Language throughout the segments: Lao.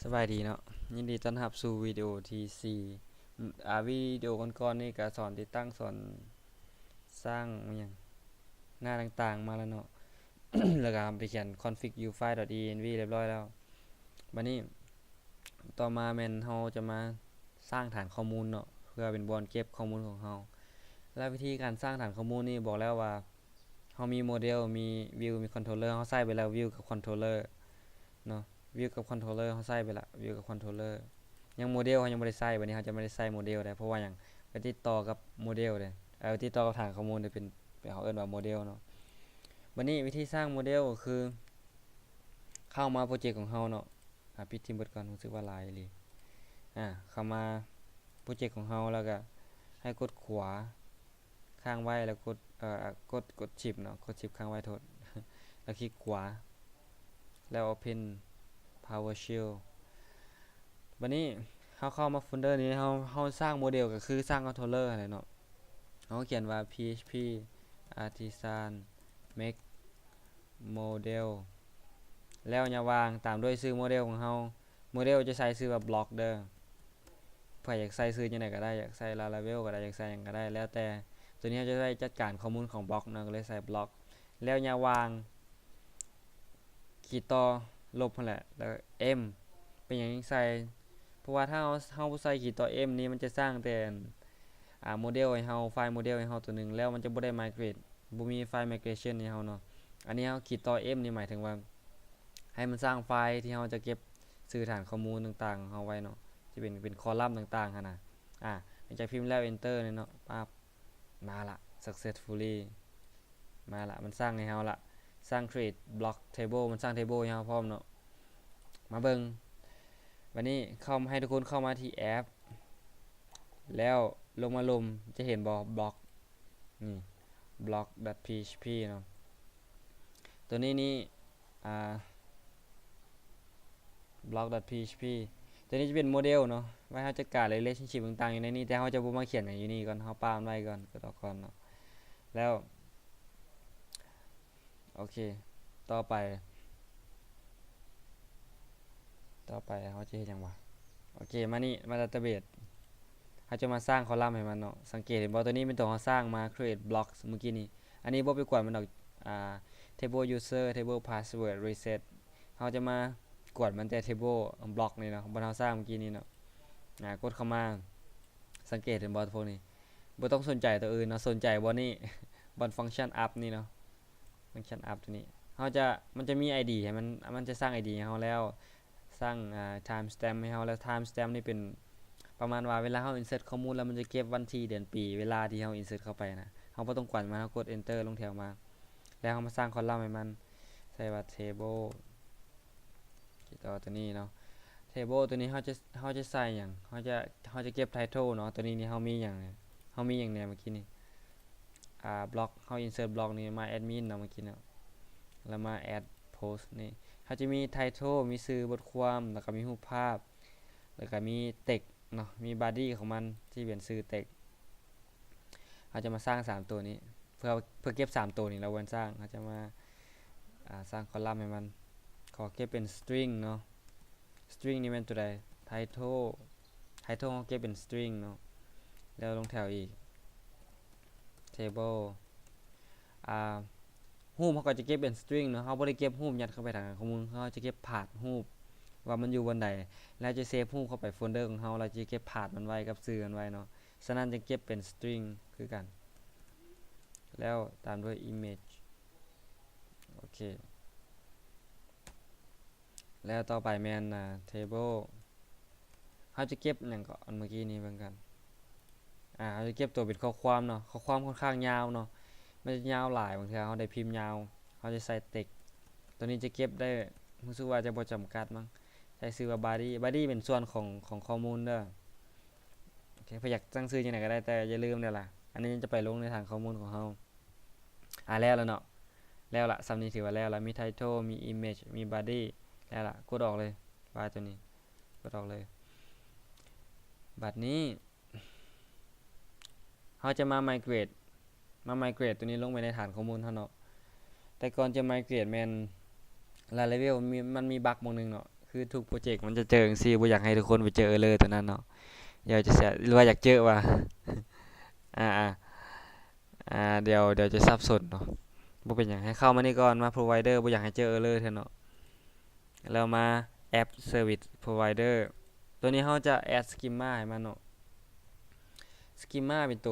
ສະບາຍດີເນາະ, ຍິນດີຕ້ອນຮັບສູ່ວິດີໂອທີສີ່. ອາ ວິດີໂອກ່ອນໆນີ້ກະສອນຕິດຕັ້ງ ສອນສ້າງຫຍັງ ໜ້າຕ່າງໆມາແລ້ວເນາະ, ແລ້ວກະໄປຂຽນ config u file.env ລຽບຮ້ອຍແລ້ວ. ບາດນີ້ຕໍ່ມາແມ່ນເຮົາຈະມາສ້າງຖານຂໍ້ມູນເນາະ ເພື່ອເປັນບ່ອນເກັບຂໍ້ມູນຂອງເຮົາ. ແລ້ວວິທີການສ້າງຖານຂໍ້ມູນນີ້ບອກແລ້ວວ່າ ເຮົາມີໂມເດວ ມີ view ມີ controller ເຮົາໃຊ້ໄປແລ້ວ view ກັບ controller ເນາະ, view ກັບ controller ເຮົາໃຊ້ໄປລະ view ກັບ controller. ຍັງໂມເດວເຮົາຍັງບໍ່ໄດ້ໃຊ້, ບາດນີ້ເຮົາຈະບໍ່ໄດ້ໃຊ້ໂມເດວເດ້ ເພາະວ່າຫຍັງ ໄປຕິດຕໍ່ກັບໂມເດວເດ້ ເອີ ໄປຕິດຕໍ່ກັບຖານຂໍ້ມູນເດ້ ເປັນ ເປັນ ເຮົາເອີ້ນວ່າໂມເດວເນາະ. ບາດນີ້ວິທີສ້າງໂມເດວກໍຄື ເຂົ້າມາໂປຣເຈັກຂອງເຮົາເນາະ, ອາ ປິດຖິ້ມເບິດກ່ອນ ຮູ້ສຶກວ່າຫຼາຍອີ່ຫຼີ. ອາ ເຂົ້າມາໂປຣເຈັກຂອງເຮົາ ແລ້ວກະໃຫ້ກົດຂວາ ຄ້າງໄວ້ ແລ້ວກົດ ເອີ ກົດ ກົດ Shift ເນາະ, ກົດ Shift ຄ້າງໄວ້ ໂທດ ແລ້ວຄລິກຂວາ ແລ້ວ Open PowerShell. ບາດນີ້ເຮົາເຂົ້າມາໂຟນເດີນີ້ ເຮົາ ເຮົາສ້າງໂມເດວ ກໍຄືສ້າງ controller ຫັ້ນແຫຼະເນາະ. ເຮົາຂຽນວ່າ php artisan make model ແລ້ວຍາວາງ ຕາມດ້ວຍຊື່ໂມເດວຂອງເຮົາ. ໂມເດວຈະໃສ່ຊື່ວ່າ Block ເດີ. ໃຜຢາກໃສ່ຊື່ຈັ່ງໃດກໍໄດ້, ຢາກໃສ່ Laravel ກໍໄດ້, ຢາກໃສ່ຫຍັງກໍໄດ້ ແລ້ວແຕ່. ໂຕນີ້ເຮົາຈະໄດ້ຈັດການຂໍ້ມູນຂອງ Block ເນາະ, ກໍເລີຍໃສ່ Block ແລ້ວຍາວາງ ຂີດຕໍ່ ລົບຫັ້ນແຫຼະ ແລ້ວ M. ເປັນຫຍັງຈຶ່ງໃສ່? ເພາະວ່າຖ້າເຮົາ ເຮົາບໍ່ໃສ່ຂີດຕໍ່ M ນີ້ ມັນຈະສ້າງແຕ່ ອາ ໂມເດວໃຫ້ເຮົາ, ໄຟລ໌ໂມເດວໃຫ້ເຮົາໂຕໜຶ່ງ ແລ້ວມັນຈະບໍ່ໄດ້ migrate ບໍ່ມີໄຟລ໌ migration ໃຫ້ເຮົາເນາະ. ອັນນີ້ເຮົາຂີດຕໍ່ M ນີ້ໝາຍເຖິງວ່າ ໃຫ້ມັນສ້າງໄຟລ໌ທີ່ເຮົາຈະເກັບຊື່ຖານຂໍ້ມູນຕ່າງໆຂອງເຮົາໄວ້ເນາະ, ຈະເປັນ ເປັນຄໍລັມຕ່າງໆຫັ້ນນະ. ອາ ຫຼັງຈາກພິມແລ້ວ Enter ນີ້ເນາະ, ປັບ ມາລະ successfully ມາລະ ມັນສ້າງໃຫ້ເຮົາລະ, ສ້າງ create block table ມັນສ້າງ table ໃຫ້ເຮົາພ້ອມເນາະ. ມາເບິ່ງ ບາດນີ້ເຂົ້າ ໃຫ້ທຸກຄົນເຂົ້າມາທີ່ແອັບ ແລ້ວລົງມາລຸ່ມ ຈະເຫັນບໍ່ Block ນີ້ block.php ເນາະ. ໂຕນີ້ນີ້ ອາ block.php ໂຕນີ້ຈະເປັນໂມເດວເນາະ, ໄວ້ເຮົາຈັດການ relationship ຕ່າງໆຢູ່ໃນນີ້, ແຕ່ເຮົາຈະບໍ່ມາຂຽນຫຍັງຢູ່ນີ້ກ່ອນ, ເຮົາປະມັນໄວ້ກ່ອນ, ກົດອອກກ່ອນເນາະ. ແລ້ວ ໂອເຄ ຕໍ່ໄປ ຕໍ່ໄປເຮົາຈະເຮັດຫຍັງວະ? ໂອເຄ ມານີ້ ມາ database ເຮົາຈະມາສ້າງຄໍລັມໃຫ້ມັນເນາະ. ສັງເກດເຫັນບໍ່? ໂຕນີ້ແມ່ນໂຕເຮົາສ້າງມາ create blocks ມື້ກີ້ນີ້. ອັນນີ້ບໍ່ໄປກວນມັນດອກ ອາ table user table password reset ເຮົາຈະມາກວນມັນແຕ່ table block ນີ້ເນາະ, ບ່ອນເຮົາສ້າງມື້ກີ້ນີ້ເນາະ. ອາ ກົດເຂົ້າມາ ສັງເກດເຫັນບໍ່ພວກນີ້? ບໍ່ຕ້ອງສົນໃຈໂຕອື່ນເນາະ, ສົນໃຈບ່ອນນີ້ ບ່ອນ function up ນີ້ເນາະ. function up ໂຕນີ້ ເຮົາຈະ ມັນຈະມີ ID ໃຫ້ມັນ ມັນຈະສ້າງ ID ໃຫ້ເຮົາແລ້ວ ສ້າງ ອາ timestamp ໃຫ້ເຮົາ, ແລ້ວ timestamp ນີ້ເປັນປະມານວ່າ ເວລາເຮົາ insert ຂໍ້ມູນແລ້ວ ມັນຈະເກັບວັນທີເດືອນປີ ເວລາທີ່ເຮົາ insert ເຂົ້າໄປນະ. ເຮົາບໍ່ຕ້ອງກວນມັນ, ເຮົາກົດ enter ລົງແຖວມາ ແລ້ວເຮົາມາສ້າງຄໍລັມໃຫ້ມັນ ໃສ່ວ່າ table ຕິດຕໍ່ໂຕນີ້ເນາະ. table ໂຕນີ້ເຮົາຈະ ເຮົາຈະໃສ່ຫຍັງ? ເຮົາຈະ ເຮົາຈະເກັບ title ເນາະ. ໂຕນີ້ນີ້ເຮົາມີຫຍັງ? ເຮົາມີຫຍັງແດ່ເມື່ອກີ້ນີ້? ອາ block ເຮົາ insert block ນີ້ມາ admin ເນາະ ເມື່ອກີ້ເນາະ, ແລ້ວມາ add post ນີ້ ເຮົາຈະມີ title ມີຊື່ບົດຄວາມ ແລ້ວກໍມີຮູບພາບ ແລ້ວກໍມີ text ເນາະ, ມີ body ຂອງມັນທີ່ເປັນຊື່ text. ເຮົາຈະມາສ້າງສາມໂຕນີ້ ເພື່ອ ເພື່ອເກັບສາມໂຕນີ້ ລະເວັນສ້າງ ເຮົາຈະມາ ອາ ສ້າງຄໍລັມໃຫ້ມັນ. ຂໍເກັບເປັນ string ເນາະ. string ນີ້ແມ່ນໂຕໃດ? title. title ເຮົາເກັບເປັນ string ເນາະ. ແລ້ວລົງແຖວອີກ table ອາ ຮູບເຮົາກໍຈະເກັບເປັນ string ເນາະ, ເຮົາບໍ່ໄດ້ເກັບຮູບຍັດເຂົ້າໄປທາງຂໍ້ມູນ, ເຮົາຈະເກັບພາດຮູບວ່າມັນຢູ່ບ່ອນໃດ ແລ້ວຈະເຊບຮູບເຂົ້າໄປໂຟນເດີຂອງເຮົາ ແລ້ວຈະເກັບພາດມັນໄວ້ກັບຊື່ມັນໄວ້ເນາະ. ສະນັ້ນຈຶ່ງເກັບເປັນ string ຄືກັນ. ແລ້ວຕາມດ້ວຍ image. ໂອເຄ ແລ້ວຕໍ່ໄປແມ່ນ ອາ table. ເຮົາຈະເກັບຫຍັງເກາະ? ອັນເມື່ອກີ້ນີ້ເບິ່ງກັນ. ອາ ເຮົາຈະເກັບຕົວເປັນຂໍ້ຄວາມເນາະ, ຂໍ້ຄວາມຂ້ອນຂ້າງຍາວເນາະ, ມັນຈະຍາວຫຼາຍ, ບາງເທື່ອເຮົາໄດ້ພິມຍາວ ເຮົາຈະໃສ່ text. ໂຕນີ້ຈະເກັບໄດ້ ຮູ້ສຶກວ່າຈະບໍ່ຈຳກັດມັ້ງ. ໃສ່ຊື່ວ່າ body. body ເປັນສ່ວນຂອງ ຂອງຂໍ້ມູນເດີ. ໂອເຄ ເພິ່ນຢາກຕັ້ງຊື່ຈັ່ງໃດກໍໄດ້ ແຕ່ຢ່າລືມເດີລະ ອັນນີ້ຈະໄປລົງໃນຖານຂໍ້ມູນຂອງເຮົາ. ອາ ແລ້ວລະເນາະ, ແລ້ວລະ, ສ່ຳນີ້ຖືວ່າແລ້ວລະ. ມີ title ມີ image ມີ body ແລ້ວລະ. ກົດອອກເລີຍ ໄຟລ໌ໂຕນີ້ ກົດອອກເລີຍ. ບັດນີ້ເຮົາຈະມາ migrate ມາ migrate ໂຕນີ້ລົງໄປໃນຖານຂໍ້ມູນເຮົາເນາະ. ແຕ່ກ່ອນຈະ migrate ແມ່ນ Laravel ມີ ມັນມີບັກໝ່ອງໜຶ່ງເນາະ, ຄື ຄືທຸກໂປຣເຈັກມັນຈະເຈີຈັ່ງຊີ້ ບໍ່ຢາກໃຫ້ທຸກຄົນໄປເຈີເອີເຣີຕົວນັ້ນເນາະ. ດຽວຈະເສຍ ຫຼືວ່າຢາກເຈີຫວາ? ອາ ອາ ດຽວ ດຽວຈະສັບສົນເນາະ. ບໍ່ເປັນຫຍັງ ໃຫ້ເຂົ້າມານີ້ກ່ອນ ມາ provider ບໍ່ຢາກໃຫ້ເຈີເອີເຣີເທື່ອເນາະ. ແລ້ວມາ app service provider ຕົວນີ້ເຮົາຈະ add schema ໃຫ້ມັນເນາະ. schema ເປັນໂຕ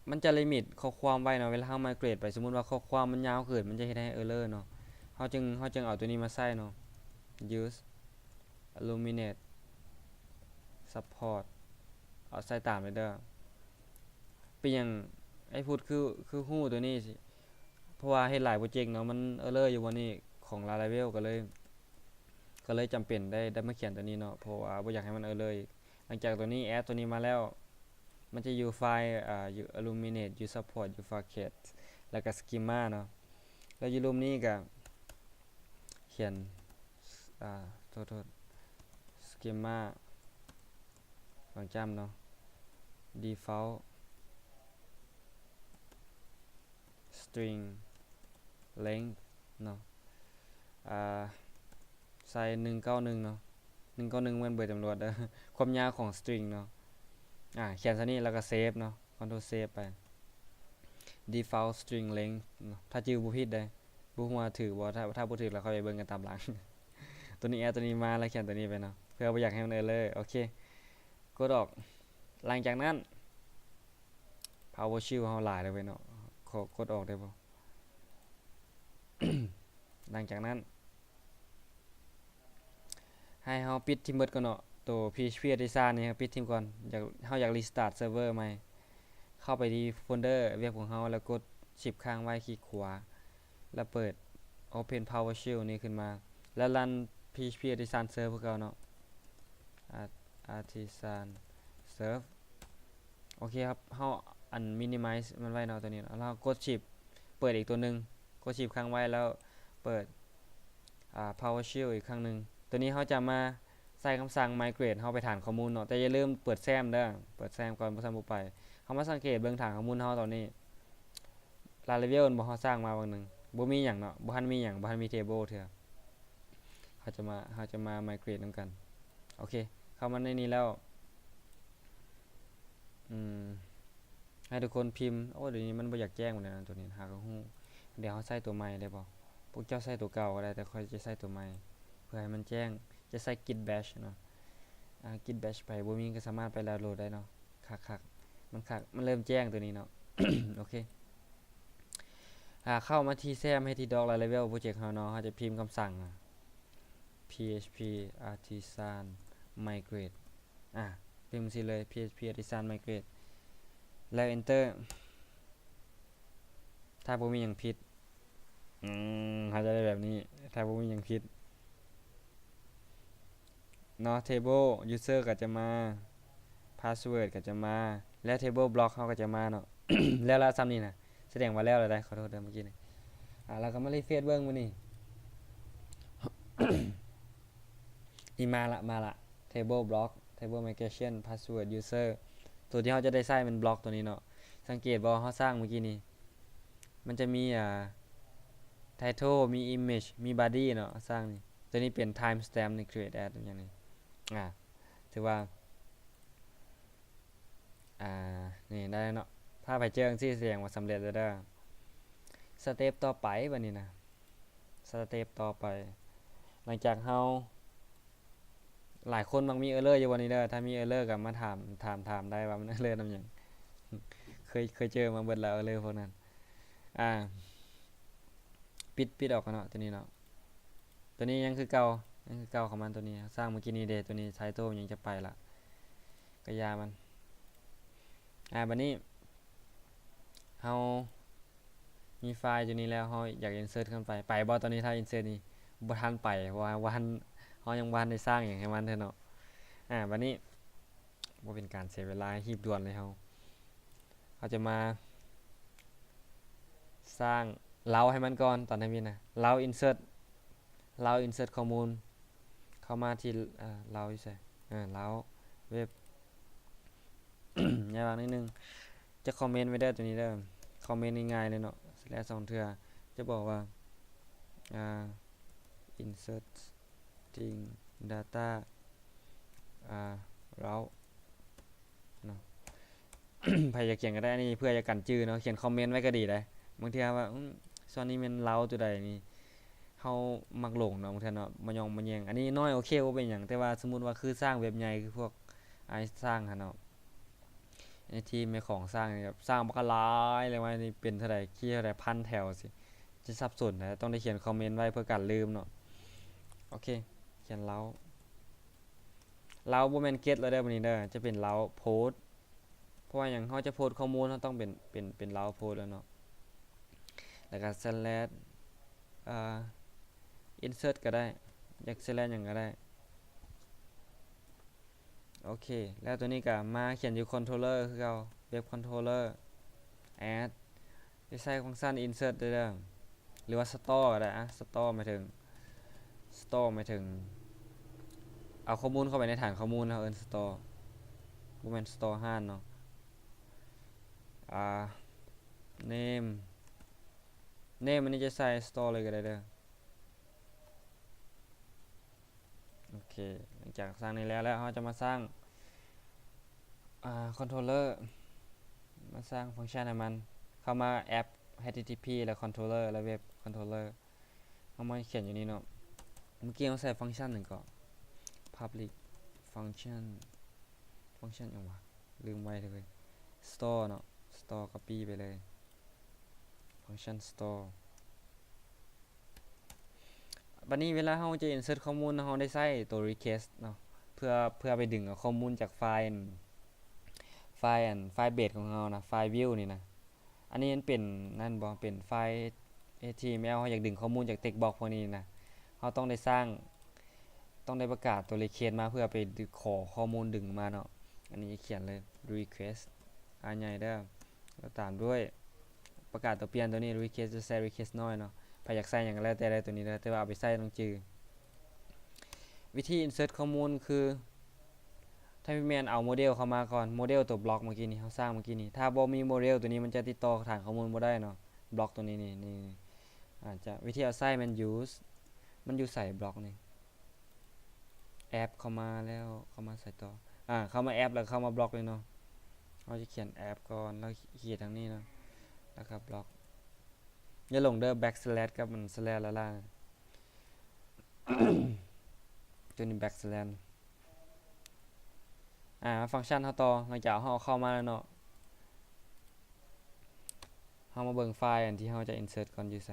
ມັນຈະ limit ຂໍ້ຄວາມໄວ້ເນາະ. ເວລາເຮົາ migrate ໄປ ສົມມຸດວ່າຂໍ້ຄວາມມັນຍາວເກີນ ມັນຈະເຮັດໃຫ້ເອີເຣີເນາະ. ເຮົາຈຶ່ງ ເຮົາຈຶ່ງເອົາຕົວນີ້ມາໃຊ້ເນາະ use illuminate support ເອົາໃສ່ຕາມເລີຍເດີ. ເປັນຫຍັງອ້າຍພຸດຄື ຄືຮູ້ຕົວນີ້? ເພາະວ່າເຮັດຫຼາຍໂປຣເຈັກເນາະ ມັນເອີເຣີຢູ່ບ່ອນນີ້ຂອງ Laravel ກໍເລີຍ ກໍເລີຍຈຳເປັນໄດ້ ໄດ້ມາຂຽນຕົວນີ້ເນາະ ເພາະວ່າບໍ່ຢາກໃຫ້ມັນເອີເຣີອີກ. ຫຼັງຈາກຕົວນີ້ add ຕົວນີ້ມາແລ້ວ ມັນຈະຢູ່ໄຟລ໌ ອາ ຢູ່ illuminate ຢູ່ support ຢູ່ forecast ແລ້ວກໍ schema ເນາະ. ແລ້ວຢູ່ລຸ່ມນີ້ກໍຂຽນ ອາ ໂທດ ໂທດ schema ບາງຈ້ຳເນາະ default string length ເນາະ ອາ ໃສ່ໜຶ່ງເກົ້າໜຶ່ງເນາະ. ໜຶ່ງເກົ້າໜຶ່ງແມ່ນເບີຕຳຫຼວດເດີ ຄວາມຍາວຂອງ string ເນາະ. ອາ ຂຽນສ່ຳນີ້ແລ້ວກໍ save ເນາະ control save ໄປ default string length ເນາະ ຖ້າຈື່ບໍ່ຜິດເດ້. ບໍ່ຮູ້ວ່າຖືກບໍ່ ຖ້າ ຖ້າບໍ່ຖືກແລ້ວຄ່ອຍໄປເບິ່ງກັນຕາມຫຼັງ. ຕົວນີ້ add ຕົວນີ້ມາ ແລ້ວຂຽນຕົວນີ້ໄປເນາະ ເພື່ອບໍ່ຢາກໃຫ້ມັນເອີເຣີ. ໂອເຄ ກົດອອກ. ຫຼັງຈາກນັ້ນ PowerShell ເຮົາຫຼາຍແລ້ວເວີຍເນາະ ຂໍກົດອອກໄດ້ບໍ່? ຫຼັງຈາກນັ້ນ ໃຫ້ເຮົາປິດຖິ້ມເບິດກ່ອນເນາະ ໂຕ PHP Artisan ນີ້ເຮົາປິດຖິ້ມກ່ອນ. ຢາກ ເຮົາຢາກ restart server ໃໝ່. ເຂົ້າໄປທີ່ໂຟນເດີວຽບຂອງເຮົາ ແລ້ວກົດ Shift ຄ້າງໄວ້ ຄລິກຂວາ ແລ້ວເປີດ Open PowerShell ນີ້ຂຶ້ນມາ ແລ້ວ run PHP Artisan Serve ຄືເກົ່າເນາະ Art- Artisan Serve. ໂອເຄຄັບ ເຮົາອັນ minimize ມັນໄວ້ເນາະ ຕົວນີ້ເນາະ ແລ້ວເຮົາກົດ Shift ເປີດອີກຕົວໜຶ່ງ ກົດ Shift ຄ້າງໄວ້ ແລ້ວເປີດ ອາ PowerShell ອີກຄັ້ງໜຶ່ງ. ຕົວນີ້ເຮົາຈະມາໃສ່ຄຳສັ່ງ migrate ເຮົາໄປຖານຂໍ້ມູນເນາະ ແຕ່ຢ່າລືມເປີດ sam ເດີ ເປີດ sam ກ່ອນ ບໍ່ຊັ້ນບໍ່ໄປ. ເຮົາມາສັງເກດເບິ່ງຖານຂໍ້ມູນເຮົາຕອນນີ້ Laravel ແມ່ນບໍ່ ເຮົາສ້າງມາຫວ່າງໜຶ່ງ ບໍ່ມີຫຍັງເນາະ ບໍ່ທັນມີຫຍັງ ບໍ່ທັນມີ table ເທື່ອ. ເຮົາຈະມາ ເຮົາຈະມາ migrate ນຳກັນ. ໂອເຄ ເຂົ້າມາໃນນີ້ແລ້ວ ອືມ ໃຫ້ທຸກຄົນພິມ ໂອ້ ດຽວນີ້ມັນບໍ່ຢາກແຈ້ງປານໃດນະ ຕົວນີ້ຫາກໍຮູ້. ດຽວເຮົາໃຊ້ຕົວໃໝ່ໄດ້ບໍ່? ພວກເຈົ້າໃຊ້ຕົວເກົ່າກໍໄດ້ ແຕ່ຂ້ອຍຈະໃຊ້ຕົວໃໝ່ ເພື່ອໃຫ້ມັນແຈ້ງ. ຈະໃຊ້ git bash ເນາະ ອາ git bash ໄປ ບໍ່ມີກໍສາມາດໄປດາວໂຫຼດໄດ້ເນາະ. ຄັກໆ ມັນຄັກ ມັນເລີ່ມແຈ້ງຕົວນີ້ເນາະ. ໂອເຄ ອາ ເຂົ້າມາທີ່ sam ໃຫ້ທີ່ doc Laravel project ເຮົາເນາະ ເຮົາຈະພິມຄຳສັ່ງ PHP Artisan Migrate ອາ ພິມຊີ້ເລີຍ PHP Artisan Migrate ແລ້ວ Enter. ຖ້າບໍ່ມີຫຍັງຜິດ ອືມ ເຮົາຈະໄດ້ແບບນີ້ ຖ້າບໍ່ມີຫຍັງຜິດເນາະ. Table User ກໍຈະມາ Password ກໍຈະມາ ແລະ Table Block ເຮົາກໍຈະມາເນາະ. ແລ້ວລະ ສ່ຳນີ້ນະ ສະແດງວ່າແລ້ວລະໄດ໋ ຂໍໂທດເດີ ເມື່ອກີ້ນີ້. ອາ ແລ້ວກໍມາ refresh ເບິ່ງມື້ນີ້ ນີ້ມາລະ ມາລະ Table Block Table Migration Password User ຕົວທີ່ເຮົາຈະໄດ້ໃຊ້ແມ່ນ Block ຕົວນີ້ເນາະ. ສັງເກດບໍ່ ເຮົາສ້າງມື້ກີ້ນີ້ ມັນຈະມີ ອາ Title ມີ Image ມີ Body ເນາະ ສ້າງນີ້. ຕົວນີ້ເປັນ Timestamp ນີ້ Create As ຫຍັງນີ້ ອາ ຖືວ່າ ອາ ນີ້ໄດ້ເນາະ. ຖ້າໃຜເຈີຈັ່ງຊີ້ ສະແດງວ່າສຳເລັດແລ້ວເດີ. ສະເຕັບຕໍ່ໄປບັດນີ້ນະ ສະເຕັບຕໍ່ໄປ ຫຼັງຈາກເຮົາ ຫຼາຍຄົນມັກມີ error ຢູ່ບ່ອນນີ້ເດີ. ຖ້າມີ error ກໍມາຖາມ ຖາມ ຖາມໄດ້ວ່າມັນ error ນຳຫຍັງ. ເຄີຍ ເຄີຍເຈີມາເບິດແລ້ວ error ພວກນັ້ນ. ອາ ປິດ ປິດອອກກ່ອນເນາະ ຕົວນີ້ເນາະ. ຕົວນີ້ຍັງຄືເກົ່າ ຍັງຄືເກົ່າຂອງມັນ. ຕົວນີ້ສ້າງມື້ກີ້ນີ້ເດ ຕົວນີ້ title ຍັງຈະໄປລະ ກະຢ່າມັນ. ອາ ບັດນີ້ເຮົາມີໄຟລ໌ຢູ່ນີ້ແລ້ວ ເຮົາຢາກ insert ເຂົ້າໄປ ໄປບໍ່? ຕອນນີ້ຖ້າ insert ນີ້ບໍ່ທັນໄປ ເພາະວ່າບໍ່ທັນ ເຮົາຍັງບໍ່ທັນໄດ້ສ້າງຫຍັງໃຫ້ມັນເທື່ອເນາະ. ອາ ບັດນີ້ບໍ່ເປັນການເສຍເວລາ ຮີບດ່ວນເລີຍເຮົາ. ເຮົາຈະມາສ້າງເລົາໃຫ້ມັນກ່ອນ ຕອນທຳອິດນະ ເລົາ insert ເລົາ insert ຂໍ້ມູນເຂົ້າມາທີ່ ເອີ ເລົາຢູ່ໃສ ເອີ ເລົາ web ຍາວໜ້ອຍໜຶ່ງ ຈະຄອມເມັນໄວ້ເດີ ຕົວນີ້ເດີ ຄອມເມັນງ່າຍໆເລີຍເນາະ ແລ້ວສອງເທື່ອ ຈະບອກວ່າ ອ່າ insert string data ອ່າ route ເນາະ ໃຜຢາກຂຽນກໍໄດ້ ອັນນີ້ເພື່ອຢາກກັນຈື່ເນາະ ຂຽນຄອມເມັນໄວ້ກໍດີໄດ໋. ບາງເທື່ອວ່າ ອືມ ສ່ວນນີ້ແມ່ນ route ຕົວໃດນີ້ ເຮົາມັກຫຼົງເນາະ ບາງເທື່ອເນາະ ມາຍ້ອງມາແຍ່ງ. ອັນນີ້ນ້ອຍໂອເຄ ບໍ່ເປັນຫຍັງ ແຕ່ວ່າສົມມຸດວ່າຄືສ້າງເວັບໃຫຍ່ ຄືພວກອ້າຍສ້າງຫັ້ນເນາະ ໄອ້ທີ່ແມ່ຂອງສ້າງນີ້ ແບບສ້າງບັກຫຼາຍ ແລ້ວວ່ານີ້ເປັນເທົ່າໃດ ຄີເທົ່າໃດ ພັນແຖວຊີ້ ຈະສັບສົນນະ ຕ້ອງໄດ້ຂຽນຄອມເມັນໄວ້ເພື່ອກັນລືມເນາະ. ໂອເຄ ຂຽນ route route ບໍ່ແມ່ນ get ແລ້ວເດີ ບັດນີ້ເດີ ຈະເປັນ route post ເພາະວ່າຫຍັງ ເຮົາຈະໂພສຂໍ້ມູນ ເຮົາຕ້ອງເປັນ ເປັນ ເປັນ route post ແລ້ວເນາະ. ແລ້ວກໍ slash ອ່າ insert ກໍໄດ້ ຢາກ slash ຫຍັງກໍໄດ້. ໂອເຄ ແລ້ວຕົວນີ້ກໍມາຂຽນຢູ່ controller ຄືເກົ່າ web controller add ໄປໃສ່ຟັງຊັນ insert ເດີ ຫຼືວ່າ store ກໍໄດ້ ອ່າ store ໝາຍເຖິງ store ໝາຍເຖິງເອົາຂໍ້ມູນເຂົ້າໄປໃນຖານຂໍ້ມູນ ເຮົາເອີ້ນ store ບໍ່ແມ່ນ store ຮ້ານເນາະ. ອ່າ name name ອັນນີ້ຈະໃສ່ store ເລີຍກໍໄດ້ເດີ. ໂອເຄ ຫຼັງຈາກສ້າງນີ້ແລ້ວ ແລ້ວເຮົາຈະມາສ້າງ ອ່າ controller ມາສ້າງຟັງຊັນໃຫ້ມັນ ເຂົ້າມາແອັບ HTTP ແລ້ວ controller ແລ້ວ web controller ເຮົາມາຂຽນຢູ່ນີ້ເນາະ. ເມື່ອກີ້ເຮົາໃສ່ຟັງຊັນຫຍັງເກາະ public function ຟັງຊັນຫຍັງຫວາ ລືມໄວເລີຍ store ເນາະ store copy ໄປເລີຍ function store. ບັດນີ້ເວລາເຮົາຈະ insert ຂໍ້ມູນ ເຮົາໄດ້ໃຊ້ຕົວ request ເນາະ ເພື່ອ ເພື່ອໄປດຶງເອົາຂໍ້ມູນຈາກໄຟລ໌ ໄຟລ໌ ອັນ ໄຟລ໌ base ຂອງເຮົານະ ໄຟລ໌ view ນີ້ນະ. ອັນນີ້ມັນເປັນນັ້ນບໍ່ ເປັນໄຟລ໌ HTML ເຮົາຢາກດຶງຂໍ້ມູນຈາກ text box ພວກນີ້ນະ ເຮົາຕ້ອງໄດ້ສ້າງ ຕ້ອງໄດ້ປະກາດຕົວ request ມາ ເພື່ອໄປດຶງ ຂໍຂໍ້ມູນດຶງມາເນາະ. ອັນນີ້ຂຽນເລີຍ request ອ່ານໃຫຍ່ເດີ ແລ້ວຕາມດ້ວຍປະກາດຕົວປ່ຽນຕົວນີ້ request ຈະໃສ່ request ນ້ອຍເນາະ ໃຜຢາກໃສ່ຫຍັງກໍແລ້ວແຕ່ເດີ ຕົວນີ້ເດີ ແຕ່ວ່າເອົາໄປໃສ່ຕ້ອງຈື່. ວິທີ insert ຂໍ້ມູນຄື ຖ້າແມ່ນເອົາໂມເດວເຂົ້າມາກ່ອນ ໂມເດວຕົວບລັອກເມື່ອກີ້ນີ້ ເຮົາສ້າງເມື່ອກີ້ນີ້ ຖ້າບໍ່ມີໂມເດວຕົວນີ້ ມັນຈະຕິດຕໍ່ຖານຂໍ້ມູນບໍ່ໄດ້ເນາະ ບລັອກຕົວນີ້ນີ້ ນີ້ ອາດຈະ ວິທີເອົາໃຊ້ແມ່ນ use ມັນຢູ່ໃສບລັອກນີ້ ແອັບເຂົ້າມາແລ້ວ ເຂົ້າມາໃສຕໍ່ ອາ ເຂົ້າມາແອັບ ແລ້ວເຂົ້າມາບລັອກເລີຍເນາະ. ເຮົາຈະຂຽນແອັບກ່ອນ ແລ້ວຂີດທາງນີ້ເນາະ ແລ້ວກໍບລັອກ ຢ່າຫຼົງເດີ backslash ກັບມັນ slash ລ້າໆ ຕົວນີ້ backslash ອາ ມາຟັງຊັນເຮົາຕໍ່ ຫຼັງຈາກເຮົາເອົາເຂົ້າມາແລ້ວເນາະ ເຮົາມາເບິ່ງໄຟລ໌ອັນທີ່ເຮົາຈະ insert ກ່ອນ ຢູ່ໃສ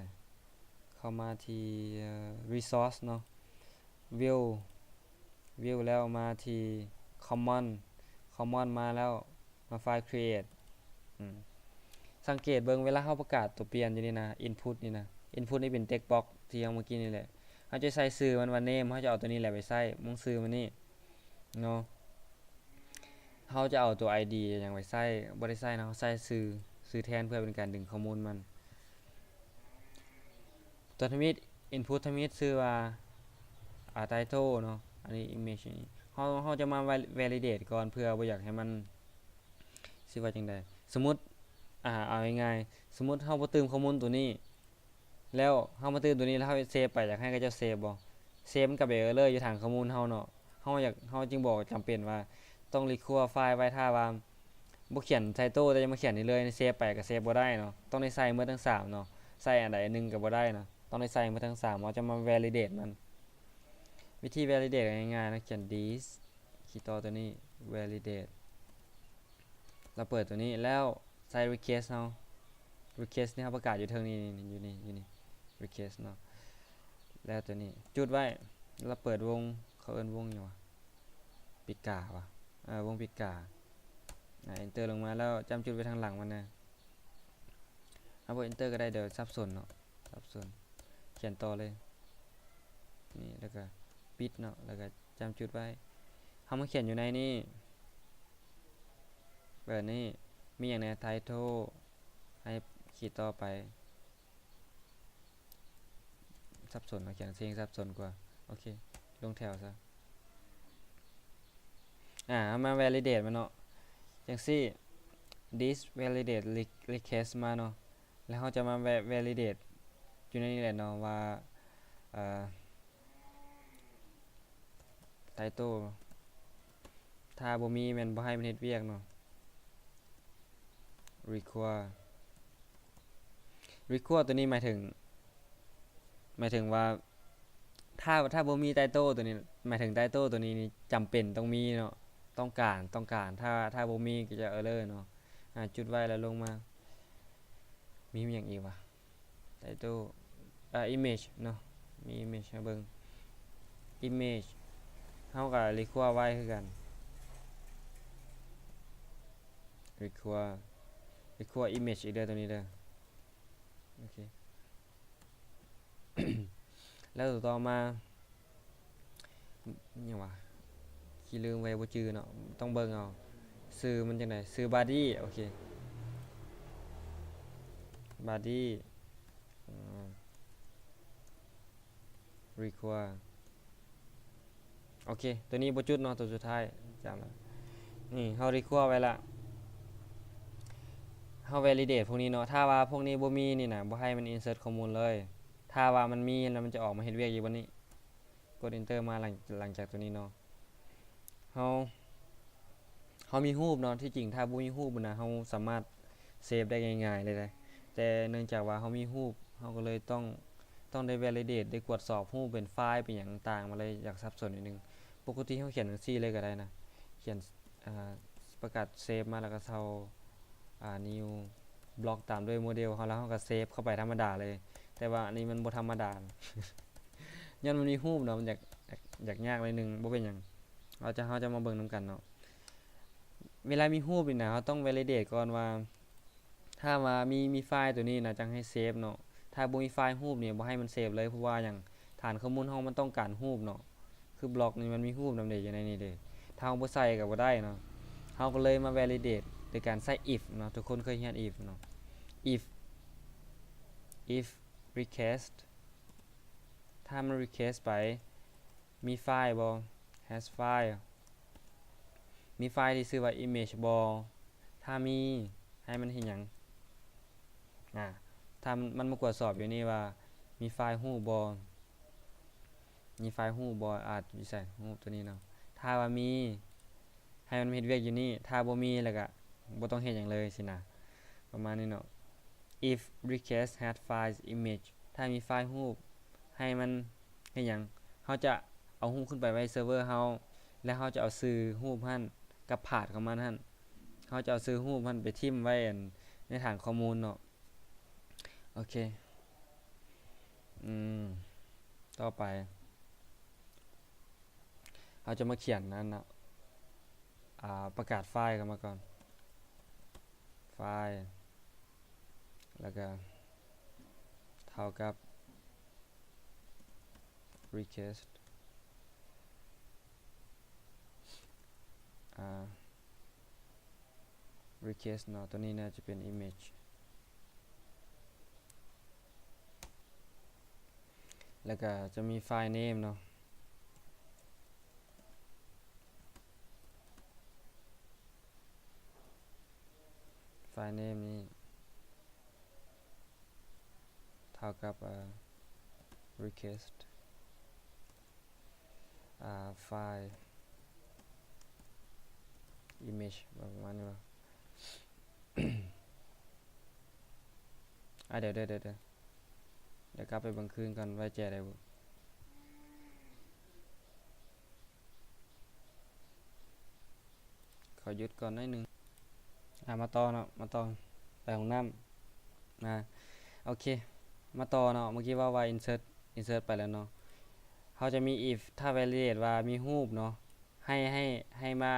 ເຂົ້າມາທີ່ resource ເນາະ view view ແລ້ວມາທີ່ common common ມາແລ້ວ ມາໄຟລ໌ create ອືມ ສັງເກດເບິ່ງເວລາເຮົາປະກາດຕົວປ່ຽນຢູ່ນີ້ນະ input ນີ້ນະ input ນີ້ເປັນ text box ທີ່ເຮົາເມື່ອກີ້ນີ້ແຫຼະ ເຮົາຈະໃສ່ຊື່ມັນວ່າ name ເຮົາຈະເອົາຕົວນີ້ແຫຼະໄປໃຊ້ ໝັ້ງຊື່ມັນນີ້ເນາະ ເຮົາຈະເອົາຕົວ ID ຫຍັງໄປໃຊ້ ບໍ່ໄດ້ໃຊ້ເນາະ ເຮົາໃຊ້ຊື່ ຊື່ແທນ ເພື່ອເປັນການດຶງຂໍ້ມູນມັນ. ຕົວທຳອິດ input ທຳອິດຊື່ວ່າ ອ່າ title ເນາະ ອັນນີ້ image ນີ້ ເຮົາ ເຮົາຈະມາ validate ກ່ອນ ເພື່ອບໍ່ຢາກໃຫ້ມັນ ຊິວ່າຈັ່ງໃດ ສົມມຸດ ອ່າ ເອົາງ່າຍໆ ສົມມຸດເຮົາບໍ່ຕື່ມຂໍ້ມູນຕົວນີ້ ແລ້ວເຮົາມາຕື່ມຕົວນີ້ ແລ້ວເຮົາເຊບໄປ ຢາກໃຫ້ເຂົາເຈົ້າເຊບບໍ່ ເຊບມັນກໍໄປ error ຢູ່ຖານຂໍ້ມູນເຮົາເນາະ ເຮົາຢາກ ເຮົາຈຶ່ງບໍ່ຈຳເປັນວ່າຕ້ອງ require ໄຟລ໌ໄວ້ ຖ້າວ່າບໍ່ຂຽນ title ແຕ່ຈະມາຂຽນນີ້ເລີຍ ເຊບໄປກໍເຊບບໍ່ໄດ້ເນາະ ຕ້ອງໄດ້ໃສ່ໝົດທັງສາມເນາະ ໃສ່ອັນໃດອັນໜຶ່ງກໍບໍ່ໄດ້ເນາະ ຕ້ອງໄດ້ໃສ່ໝົດທັງສາມ ເຮົາຈະມາ validate ມັນ. ວິທີ validate ກໍງ່າຍໆເນາະ ຂຽນ this ຂີດຕໍ່ຕົວນີ້ validate ລະເປີດຕົວນີ້ ແລ້ວໃສ່ request ເຮົາ request ນີ້ເຮົາປະກາດຢູ່ເທິງນີ້ ນີ້ ຢູ່ນີ້ ຢູ່ນີ້ request ເນາະ ແລ້ວຕົວນີ້ຈຸດໄວ້ ລະເປີດວົງ ເຂົາເອີ້ນວົງຫຍັງຫວາ ປິດກາຫວາ ເອີ ວົງປິດກາ ອາ enter ລົງມາ ແລ້ວຈ້ຳຈຸດໄວ້ທາງຫຼັງມັນນະ ເຮົາບໍ່ enter ກໍໄດ້ ດຽວສັບສົນເນາະ ສັບສົນ ຂຽນຕໍ່ເລີຍ ນີ້ ແລ້ວກໍປິດເນາະ ແລ້ວກໍຈ້ຳຈຸດໄວ້ ເຮົາມາຂຽນຢູ່ໃນນີ້ ເປີດນີ້ ມີຫຍັງແດ່ title ໃຫ້ຂີດຕໍ່ໄປ ສັບສົນເນາະ ຂຽນເຊິ່ງສັບສົນກວ່າ ໂອເຄ ລົງແຖວຊະ ອາ ເຮົາມາ validate ມັນເນາະ ຈັ່ງຊີ້ this validate request ມາເນາະ ແລ້ວເຮົາຈະມາ validate ຢູ່ໃນນີ້ແຫຼະເນາະ ວ່າ ເອີ title ຖ້າບໍ່ມີແມ່ນບໍ່ໃຫ້ມັນເຮັດວຽກເນາະ. require require ຕົວນີ້ໝາຍເຖິງ ໝາຍເຖິງວ່າ ຖ້າ ຖ້າບໍ່ມີ title ຕົວນີ້ ໝາຍເຖິງ title ຕົວນີ້ນີ້ຈຳເປັນຕ້ອງມີເນາະ ຕ້ອງການ ຕ້ອງການ ຖ້າ ຖ້າບໍ່ມີກໍຈະ error ເນາະ. ອາ ຈຸດໄວ້ແລ້ວລົງມາ ມີຫຍັງອີກວະ? title ອາ image ເນາະ ມີ image ໃຫ້ເບິ່ງ image ເຮົາກໍ require ໄວ້ຄືກັນ require require image ອີກເດີ ຕົວນີ້ເດີ. ໂອເຄ ແລ້ວຕົວຕໍ່ມາ ຫຍັງວະ ຂີ້ລືມໄວ້ ບໍ່ຈື່ເນາະ ຕ້ອງເບິ່ງເອົາ ຊື່ມັນຈັ່ງໃດ? ຊື່ body ໂອເຄ body ອາ require ໂອເຄ ຕົວນີ້ບໍ່ຈຸດເນາະ ຕົວສຸດທ້າຍຈຳລະ ນີ້ເຮົາ require ໄວ້ລະ ເຮົາ validate ພວກນີ້ເນາະ ຖ້າວ່າພວກນີ້ບໍ່ມີນີ້ນະ ບໍ່ໃຫ້ມັນ insert ຂໍ້ມູນເລີຍ ຖ້າວ່າມັນມີແລ້ວມັນຈະອອກມາເຮັດວຽກຢູ່ບ່ອນນີ້ ກົດ enter ມາ ຫຼັງ ຫຼັງຈາກຕົວນີ້ເນາະ ເຮົາ ເຮົາມີຮູບເນາະ ທີ່ຈິງຖ້າບໍ່ມີຮູບນະ ເຮົາສາມາດ save ໄດ້ງ່າຍໆເລີຍເດ້ ແຕ່ເນື່ອງຈາກວ່າເຮົາມີຮູບ ເຮົາກໍເລີຍຕ້ອງ ຕ້ອງໄດ້ validate ໄດ້ກວດສອບຮູບເປັນໄຟລ໌ເປັນຫຍັງຕ່າງໆ ມັນເລີຍຢາກສັບສົນໜ້ອຍໜຶ່ງ. ປົກກະຕິເຮົາຂຽນຈັ່ງຊີ້ເລີຍກໍໄດ້ນະ ຂຽນ ອາ ປະກາດ save ມາ ແລ້ວກໍເຊົາ ອາ new block ຕາມດ້ວຍໂມເດວເຮົາ ແລ້ວເຮົາກໍ save ເຂົ້າໄປທຳມະດາເລີຍ ແຕ່ວ່າອັນນີ້ມັນບໍ່ທຳມະດາ ຍ້ອນມັນມີຮູບເນາະ ມັນຢາກ ຢາກ ຢາກຍາກໜ້ອຍໜຶ່ງ ບໍ່ເປັນຫຍັງ ເຮົາຈະ ເຮົາຈະມາເບິ່ງນຳກັນເນາະ. ເວລາມີຮູບນີ້ນະ ເຮົາຕ້ອງ validate ກ່ອນວ່າ ຖ້າວ່າມີ ມີໄຟລ໌ຕົວນີ້ນະ ຈັ່ງໃຫ້ save ເນາະ ຖ້າບໍ່ມີໄຟລ໌ຮູບນີ້ ບໍ່ໃຫ້ມັນ save ເລີຍ ເພາະວ່າຫຍັງ ຖານຂໍ້ມູນເຮົາມັນຕ້ອງການຮູບເນາະ ຄື block ນີ້ມັນມີຮູບນຳເດ້ ຢູ່ໃນນີ້ເດ້ ຖ້າເຮົາບໍ່ໃສ່ກໍບໍ່ໄດ້ເນາະ. ເຮົາກໍເລີຍມາ validate ໂດຍການໃຊ້ if ເນາະ ທຸກຄົນເຄີຍຮຽນ if ເນາະ if if request ຖ້າມັນ request ໄປ ມີໄຟລ໌ບໍ່? has ໄຟລ໌ ມີໄຟລ໌ທີ່ຊື່ວ່າ image ບໍ່? ຖ້າມີ ໃຫ້ມັນເຮັດຫຍັງ? ອາ ຖ້າມັນ ມັນມາກວດສອບຢູ່ນີ້ວ່າ ມີໄຟລ໌ຮູບບໍ່? ມີໄຟລ໌ຮູບບໍ່? ອາດຢູ່ໃສ? ຮູບຕົວນີ້ເນາະ ຖ້າວ່າມີ ໃຫ້ມັນເຮັດວຽກຢູ່ນີ້ ຖ້າບໍ່ມີແລ້ວກະບໍ່ຕ້ອງເຮັດຫຍັງເລີຍຊີ້ນະ ປະມານນີ້ເນາະ. if request has file image ຖ້າມີໄຟລ໌ຮູບ ໃຫ້ມັນເຮັດຫຍັງ? ເຮົາຈະເອົາຮູບຂຶ້ນໄປໄວ້ເຊີເວີເຮົາ ແລະ ເຮົາຈະເອົາຊື່ຮູບຫັ້ນກັບ path ຂອງມັນຫັ້ນ ເຮົາຈະເອົາຊື່ຮູບຫັ້ນໄປຖິ້ມໄວ້ ອັນ ໃນຖານຂໍ້ມູນເນາະ. ໂອເຄ ອືມ ຕໍ່ໄປ ເຮົາຈະມາຂຽນນັ້ນເນາະ ອາ ປະກາດໄຟລ໌ເຂົ້າມາກ່ອນ ໄຟລ໌ ແລ້ວກະເທົ່າກັບ request ອາ request ເນາະ ຕົວນີ້ໜ້າຈະເປັນ image ແລ້ວກະຈະມີ file name ເນາະ file name ນີ້ເທົ່າກັບ ເອີ request ອາ file image ປະມານນີ້ບໍ່ ອາ ດຽວ ດຽວ ດຽວ ດຽວ ດຽວກັບໄປເບິ່ງຄືນກ່ອນ ໄວ້ແຈໄດ້ບໍ່? ຂໍຢຸດກ່ອນໜ້ອຍໜຶ່ງ ອາ ມາຕໍ່ເນາະ ມາຕໍ່ ໄປຫ້ອງນ້ຳ ອາ ໂອເຄ ມາຕໍ່ເນາະ ເມື່ອກີ້ເວົ້າວ່າ insert insert ໄປແລ້ວເນາະ ເຮົາຈະມີ if ຖ້າ validate ວ່າມີຮູບເນາະ ໃຫ້ ໃຫ້ ໃຫ້ມາ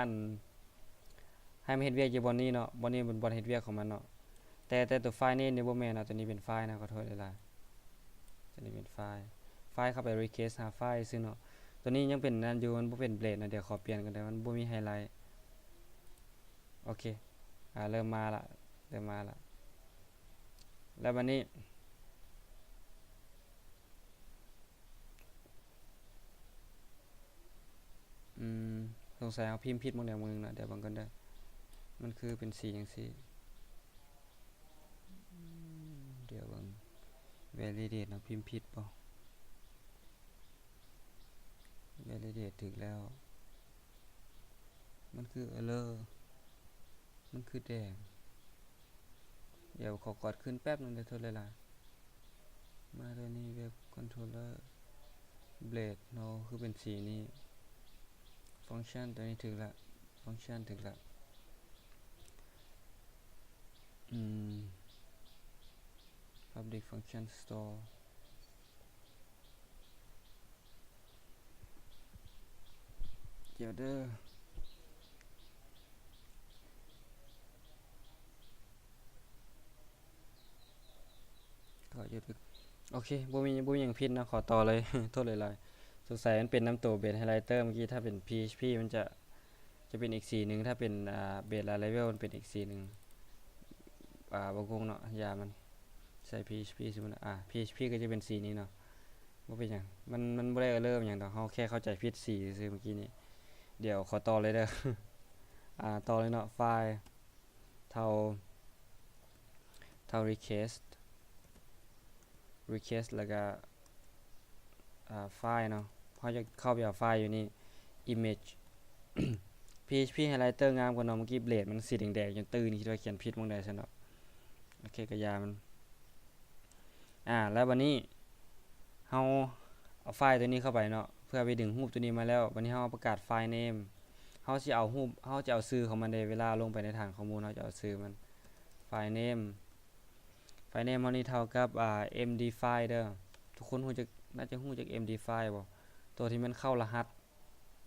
ໃຫ້ມາເຮັດວຽກຢູ່ບ່ອນນີ້ເນາະ ບ່ອນນີ້ເປັນບ່ອນເຮັດວຽກຂອງມັນເນາະ ແຕ່ ແຕ່ຕົວ file name ນີ້ບໍ່ແມ່ນເນາະ ຕົວນີ້ເປັນ file ນະ ຂໍໂທດຫຼາຍໆ ຕົວນີ້ເປັນ file file ເຂົ້າໄປ request ຫາ file ຊື່ເນາະ ຕົວນີ້ຍັງເປັນນັ້ນຢູ່ ມັນບໍ່ເປັນ blade ນະ ດຽວຂໍປ່ຽນກ່ອນເດີ ມັນບໍ່ມີ highlight ໂອເຄ ອາ ເລີ່ມມາລະ ເລີ່ມມາລະ ແລ້ວບາດນີ້ ອືມ ສົງໄສເຮົາພິມຜິດໝ່ອງໃດໝ່ອງໜຶ່ງລະ ດຽວເບິ່ງກ່ອນເດີ ມັນຄືເປັນສີຈັ່ງຊີ້ ດຽວເບິ່ງ validate ເຮົາພິມຜິດບໍ່? validate ຖືກແລ້ວ ຄືເອີເຣີ ມັນຄືແດງ. ດຽວຂໍກວດຄືນແປັບໜຶ່ງເດີ ໂທດຫຼາຍໆ. ມາຕົວນີ້ ເວັບຄອນໂທລເລີ ເບລດເນາະ ຄືເປັນສີນີ້. ຟັງຊັນຕົວນີ້ຖືກລະ ຟັງຊັນຖືກລະ. ອືມ Public Function Store ດຽວເດີ ໂອເຄ ບໍ່ມີ ບໍ່ມີຫຍັງຜິດເນາະ ຂໍຕໍ່ເລີຍ ໂທດຫຼາຍໆ. ສົງໄສມັນເປັນນຳໂຕເບສໄຮໄລເຕີ ເມື່ອກີ້ຖ້າເປັນ ພີເອັດຊີພີ ມັນຈະ ຈະເປັນອີກສີໜຶ່ງ ຖ້າເປັນ ອ່າ ເບສລາເລເວວ ມັນເປັນອີກສີໜຶ່ງ. ອ່າ ບໍ່ງົງເນາະ ຢ່າມັນ ໃສ່ ພີເອັດຊີພີ ສົມມຸດ ອ່າ ພີເອັດຊີພີ ກໍຈະເປັນສີນີ້ເນາະ ບໍ່ເປັນຫຍັງ ມັນ ມັນບໍ່ໄດ້ເອີເຣີຫຍັງດອກ ເຮົາແຄ່ເຂົ້າໃຈຜິດສີຊື່ໆ ເມື່ອກີ້ນີ້. ດຽວຂໍຕໍ່ເລີຍເດີ ອ່າ ຕໍ່ເລີຍເນາະ ໄຟລ໌ ເທົ່າ ເທົ່າ request request ແລ້ວກະ ອ່າ ໄຟລ໌ເນາະ ເຮົາຈະເຂົ້າໄປເອົາໄຟລ໌ຢູ່ນີ້ image ພີເອັດຊີພີ ໄຮໄລເຕີ ງາມກວ່າເນາະ ເມື່ອກີ້ເບລດມັນສີແດງໆ ຈົນຕື່ນ ຄິດວ່າຂຽນຜິດໝ່ອງໃດຊັ້ນເນາະ. ໂອເຄ ກະຢ່າມັນ ອ່າ ແລ້ວບັດນີ້ເຮົາເອົາໄຟລ໌ຕົວນີ້ເຂົ້າໄປເນາະ ເພື່ອໄປດຶງຮູບຕົວນີ້ມາແລ້ວ ບັດນີ້ເຮົາປະກາດ file name ເຮົາຊິເອົາຮູບ ເຮົາຈະເອົາຊື່ຂອງມັນເດ້ ເວລາລົງໄປໃນຖານຂໍ້ມູນ ເຮົາຈະເອົາຊື່ມັນ file name file name ເຮົານີ້ເທົ່າກັບ ອ່າ ເອັມດີໄຟລ໌ ເດີ ທຸກຄົນຮູ້ຈັກ ໜ້າຈະຮູ້ຈັກເອັມດີໄຟລ໌ບໍ່ ໂຕທີ່ມັນເຂົ້າລະຫັດ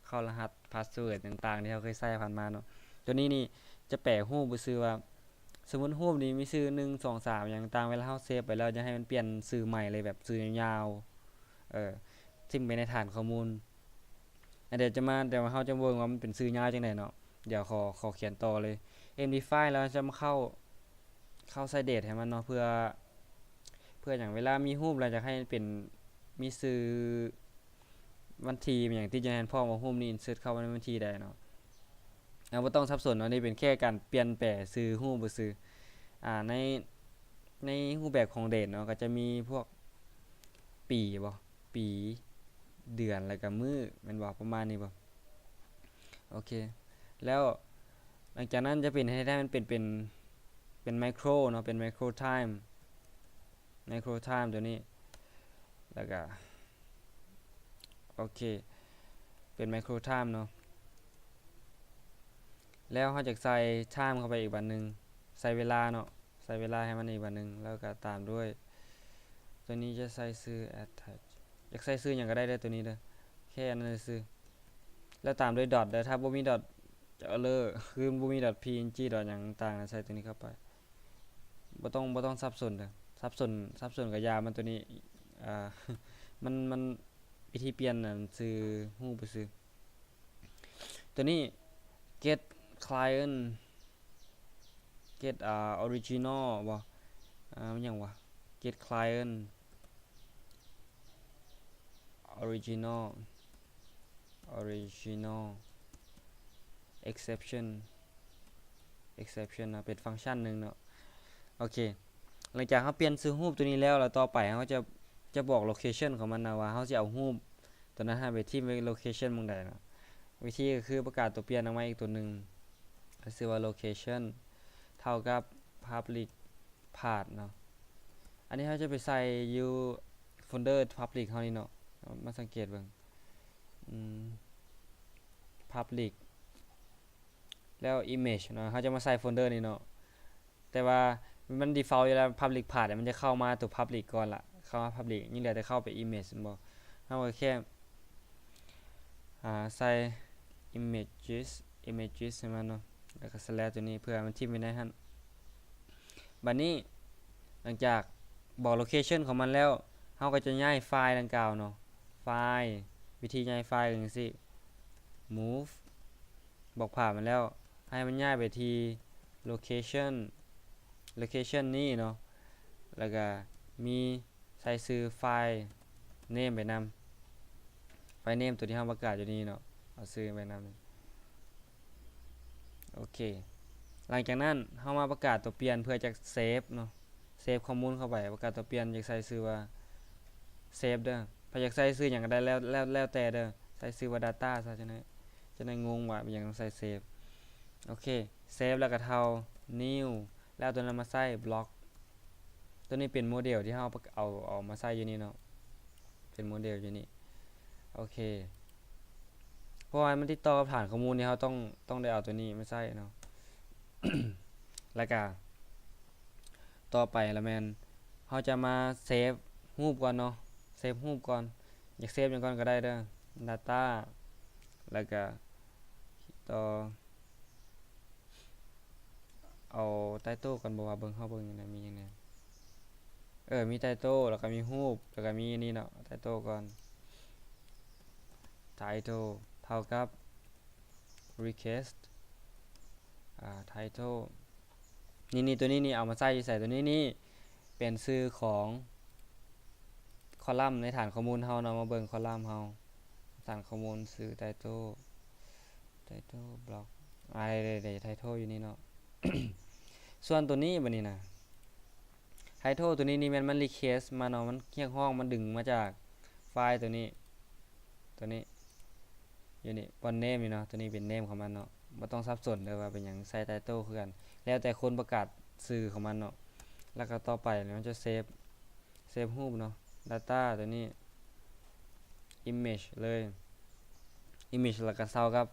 ເຂົ້າລະຫັດ password ຕ່າງໆ ທີ່ເຮົາເຄີຍໃຊ້ຜ່ານມາເນາະ. ໂຕນີ້ນີ້ຈະແປຮູບຊື່ວ່າ ສົມມຸດຮູບນີ້ມີຊື່ ໜຶ່ງ ສອງ ສາມ ຫຍັງຕ່າງໆ ເວລາເຮົາເຊບໄປແລ້ວ ຢ່າໃຫ້ມັນປ່ຽນຊື່ໃໝ່ເລີຍ ແບບຊື່ຍາວໆ ເອີ ຖິ້ມໄປໃນຖານຂໍ້ມູນ. ອ່າ ດຽວຈະມາ ດຽວເຮົາຈະເບິ່ງວ່າມັນເປັນຊື່ຍາວຈັ່ງໃດເນາະ. ດຽວຂໍ ຂໍຂຽນຕໍ່ເລີຍ ເອັມດີໄຟລ໌ ແລ້ວຈະມາເຂົ້າ ເຂົ້າໃສ່ date ໃຫ້ມັນເນາະ ເພື່ອ ເພື່ອຫຍັງ ເວລາມີຮູບແລ້ວ ຢາກໃຫ້ເປັນ ມີຊື່ວັນທີຫຍັງ ທີ່ຈະໃຫ້ພ້ອມວ່າຮູບນີ້ insert ເຂົ້າໄປໃນວັນທີໃດເນາະ. ເຮົາບໍ່ຕ້ອງສັບສົນເນາະ ນີ້ເປັນແຄ່ການປ່ຽນແປຊື່ຮູບຊື່ໆ. ອ່າ ໃນ ໃນຮູບແບບຂອງ date ເນາະ ກໍຈະມີພວກ ປີບໍ່ ປີ ເດືອນ ແລ້ວກໍມື້ ແມ່ນບໍ່ ປະມານນີ້ບໍ່? ໂອເຄ ແລ້ວຫຼັງຈາກນັ້ນຈະເປັນ ໃຫ້ໄດ້ມັນເປັນ ເປັນ ເປັນ micro ເນາະ ເປັນ micro time micro time ຕົວນີ້ ແລ້ວກໍ ໂອເຄ ເປັນ micro time ເນາະ. ແລ້ວເຮົາຈະໃສ່ time ເຂົ້າໄປອີກບາດໜຶ່ງ ໃສ່ເວລາເນາະ ໃສ່ເວລາໃຫ້ມັນອີກບາດໜຶ່ງ ແລ້ວກໍຕາມດ້ວຍ ຕົວນີ້ຈະໃສ່ຊື່ attach ຢາກໃສ່ຊື່ຫຍັງກໍໄດ້ເດີ ຕົວນີ້ເດີ ແຄ່ນັ້ນຊື່ໆ ແລ້ວຕາມດ້ວຍ dot ເດີ ຖ້າບໍ່ມີ dot ຈະ error ຄືບໍ່ມີ dot png dot ຫຍັງຕ່າງໆ ໃສ່ຕົວນີ້ເຂົ້າໄປ. ບໍ່ຕ້ອງ ບໍ່ຕ້ອງສັບສົນເດີ ສັບສົນ ສັບສົນກໍຢ່າ ມັນຕົວນີ້ ອ່າ ມັນ ມັນວິທີປ່ຽນອັນຊື່ຮູບຊື່ ຕົວນີ້ get client get ອ່າ original ບໍ່ ອ່າ ມັນຫຍັງວະ get client original original exception exception ເນາະ ເປັນຟັງຊັນໜຶ່ງເນາະ. ໂອເຄ ຫຼັງຈາກເຮົາປ່ຽນຊື່ຮູບຕົວນີ້ແລ້ວ ແລ້ວຕໍ່ໄປເຮົາຈະ ຈະບອກ location ຂອງມັນນະ ວ່າເຮົາຊິເອົາຮູບຕົວນັ້ນໃຫ້ໄປຖິ້ມໄວ້ location ໝ່ອງໃດເນາະ. ວິທີກໍຄືປະກາດຕົວປ່ຽນອອກມາອີກຕົວໜຶ່ງ ຊື່ວ່າ location ເທົ່າກັບ public path ເນາະ. ອັນນີ້ເຮົາຈະໄປໃສ່ຢູ່ໂຟນເດີ public ເຮົານີ້ເນາະ ມາສັງເກດເບິ່ງ ອືມ public ແລ້ວ image ເນາະ ເຮົາຈະມາໃສ່ໂຟນເດີນີ້ເນາະ. ແຕ່ວ່າມັນ default ຢູ່ແລ້ວ public path ມັນຈະເຂົ້າມາຕົວ public ກ່ອນລະ ເຂົ້າມາ public ຍັງເຫຼືອແຕ່ເຂົ້າໄປ image ແມ່ນບໍ່? ເຮົາກໍແຄ່ ອ່າ ໃສ່ images images ໃຫ້ມັນເນາະ ແລ້ວກໍ slash ຕົວນີ້ ເພື່ອໃຫ້ມັນຖິ້ມໄວ້ໃນຫັ້ນ. ບັດນີ້ຫຼັງຈາກບອກ location ຂອງມັນແລ້ວ ເຮົາກໍຈະຍ້າຍໄຟລ໌ດັ່ງກ່າວເນາະ ໄຟລ໌ ວິທີຍ້າຍໄຟລ໌ກໍຈັ່ງຊີ້ move ບອກພາບມັນແລ້ວ ໃຫ້ມັນຍ້າຍໄປທີ່ location location ນີ້ເນາະ ແລ້ວກະມີໃສ່ຊື່ໄຟລ໌ name ໄປນຳ ໄຟລ໌ name ຕົວທີ່ເຮົາປະກາດຢູ່ນີ້ເນາະ ເອົາຊື່ໄປນຳ. ໂອເຄ ຫຼັງຈາກນັ້ນເຮົາມາປະກາດຕົວປ່ຽນເພື່ອຈະ save ເນາະ save ຂໍ້ມູນເຂົ້າໄປ ປະກາດຕົວປ່ຽນ ຢາກໃສ່ຊື່ວ່າ save ເດີ ໃຜຢາກໃສ່ຊື່ຫຍັງກໍໄດ້ ແລ້ວ ແລ້ວ ແລ້ວແຕ່ເດີ ໃສ່ຊື່ວ່າ data ຊະ ຈັ່ງໃດ ຈັ່ງໃດ ງົງວ່າເປັນຫຍັງຕ້ອງໃສ່ save. ໂອເຄ save ແລ້ວກໍເທົ່າ new ແລ້ວເອົາຕົວນັ້ນມາໃສ່ block ຕົວນີ້ເປັນໂມເດວທີ່ເຮົາເອົາ ເອົາມາໃສ່ຢູ່ນີ້ເນາະ ເປັນໂມເດວຢູ່ນີ້. ໂອເຄ ເພາະວ່າມັນຕິດຕໍ່ກັບຖານຂໍ້ມູນນີ້ ເຮົາຕ້ອງ ຕ້ອງໄດ້ເອົາຕົວນີ້ມາໃສ່ເນາະ. ແລ້ວກະຕໍ່ໄປລະແມ່ນເຮົາຈະມາເຊບຮູບກ່ອນເນາະ ເຊບຮູບກ່ອນ ຢາກເຊບຫຍັງກ່ອນກໍໄດ້ເດີ data ແລ້ວກະຕໍ່ ເອົາ title ກ່ອນບໍ່ວ່າ ເບິ່ງ ເຮົາເບິ່ງຫຍັງແດ່ ມີຫຍັງແດ່ ເອີ ມີ title ແລ້ວກໍມີຮູບ ແລ້ວກໍມີອັນນີ້ເນາະ title ກ່ອນ title ເທົ່າກັບ request ອ່າ title ນີ້ໆ ຕົວນີ້ນີ້ເອົາມາໃສ່ຢູ່ໃສ? ຕົວນີ້ນີ້ເປັນຊື່ຂອງ column ໃນຖານຂໍ້ມູນເຮົາເນາະ ມາເບິ່ງ column ເຮົາ ຖານຂໍ້ມູນຊື່ title title block ອາ ໄດ້ໆ title ຢູ່ນີ້ເນາະ. ສ່ວນຕົວນີ້ບັດນີ້ນະ title ຕົວນີ້ນີ້ແມ່ນມັນ request ມາເນາະ ມັນຮຽກຮ້ອງ ມັນດຶງມາຈາກໄຟລ໌ຕົວນີ້ ຕົວນີ້ ຢູ່ນີ້ ບ່ອນ name ນີ້ເນາະ ຕົວນີ້ເປັນ name ຂອງມັນເນາະ ບໍ່ຕ້ອງສັບສົນເດີວ່າເປັນຫຍັງ ໃສ່ title ຄືກັນ ແລ້ວແຕ່ຄົນປະກາດຊື່ຂອງມັນເນາະ. ແລ້ວກໍຕໍ່ໄປມັນຈະເຊບ ເຊບຮູບເນາະ data ຕົວນີ້ image ເລີຍ image ແລ້ວກໍເທົ່າກັບ